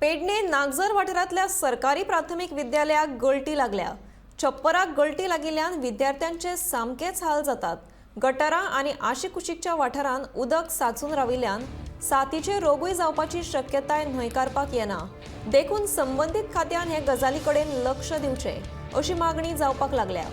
पेडणे नागझर वाठारांतल्या सरकारी प्राथमीक विद्यालयाक गळटी लागल्या. छप्पराक गळटी लागिल्ल्यान विद्यार्थ्यांचे सामकेच हाल जातात. गटारां आनी आशिकुशीकच्या वाठारांत उदक साचून राविल्ल्यान साथीचे रोगूय जावपाची शक्यताय न्हयकारपाक येना. देखून संबंदीत खात्यान हे गजाली कडेन लक्ष दिवचें अशी मागणी जावपाक लागल्या.